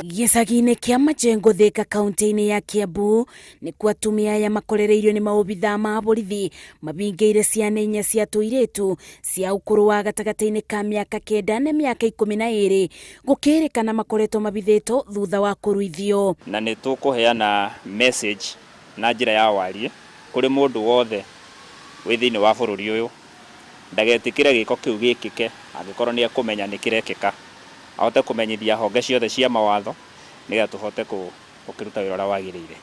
Gĩcagi-inĩ kĩa Majengo Thika kaunti-inĩ ya Kiambu nĩkuo atumia aya makorereirio nĩ maobithaa ma borithi mabingĩire ciana inya cia tũirĩtu cia ũkũrũ wa gatagatĩ-inĩ ka mĩaka 9 na mĩaka 12 gũkĩrĩkana makoretwo mabithĩtwo thutha wa kũruithio. Na nĩ tũkũheana message na njĩra ya warie kũrĩ mũndũ wothe wĩ thĩinĩ wa bũrũri ũyũ ndagetĩkĩre gĩko kĩu gĩkĩke angĩkorwo nĩ ekũmenya nĩ kĩrekĩka, ahote kũmenyithia honge ciothe cia mawatho nĩgetha tũhote gũkĩruta wĩra ũrĩa wagĩrĩire.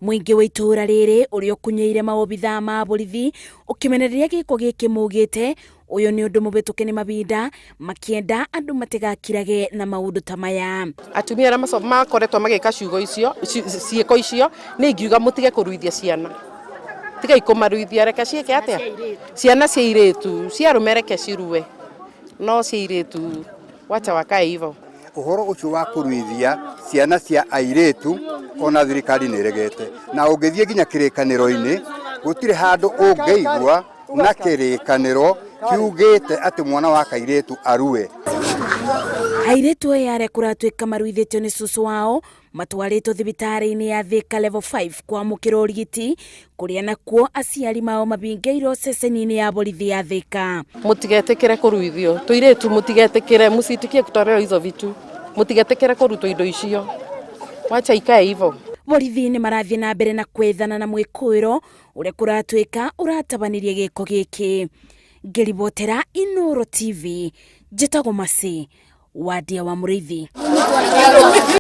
Mũingĩ wa itũũra rĩrĩ ũrĩa ũkunyĩire maobithaa ma borithi ũkĩmenereria gĩko gĩkĩ maugĩte ũyũ nĩ ũndũ mũhĩtũke nĩ mahinda makĩenda andũ matigakirage na maũndũ ta maya. Atumia arĩa makoretwo magĩka ciugo icio, ciĩko icio, nĩ ingiuga mũtige kũruithia ciana, tigai kũmaruithia, reke ciĩke atĩa, ciana cia irĩtu, cia arũme reke cirue, no cia irĩtu wacha wakae hivyo. Ũhoro ũcio wa kũruithia ciana cia airĩtu ona thirikari nĩ ĩregete, na ũngĩthiĩ nginya kĩrĩkanĩro-inĩ gũtirĩ handũ ũngĩigua na kĩrĩkanĩro kiugĩte atĩ mwana wa kairĩtu arue. Airĩtu aya arĩa kũratuĩka maruithĩtio nĩ cũcũ wao matwarĩtwo thibitarĩ-inĩ ya Thika Level 5 kwamũkĩra ũrigiti kũrĩa nakuo aciari mao mabingĩirwo ceceni-inĩ ya borithi ya Thika. Mũtigetĩkĩre kũruithio tũirĩtu, mũtigetĩkĩre, mũcitikie kutolewa hizo vitu, mũtigetĩkĩre kũrutwo indo icio, wacha ikae hivyo. Borithi nĩ marathiĩ na mbere na kwethana na mwĩkũĩro ũrĩa kũratuĩka ũratabanirie gĩko gĩkĩ. Ngĩribotera Inooro TV, njĩtagwo Mercy Wadia wa Mũrĩithi.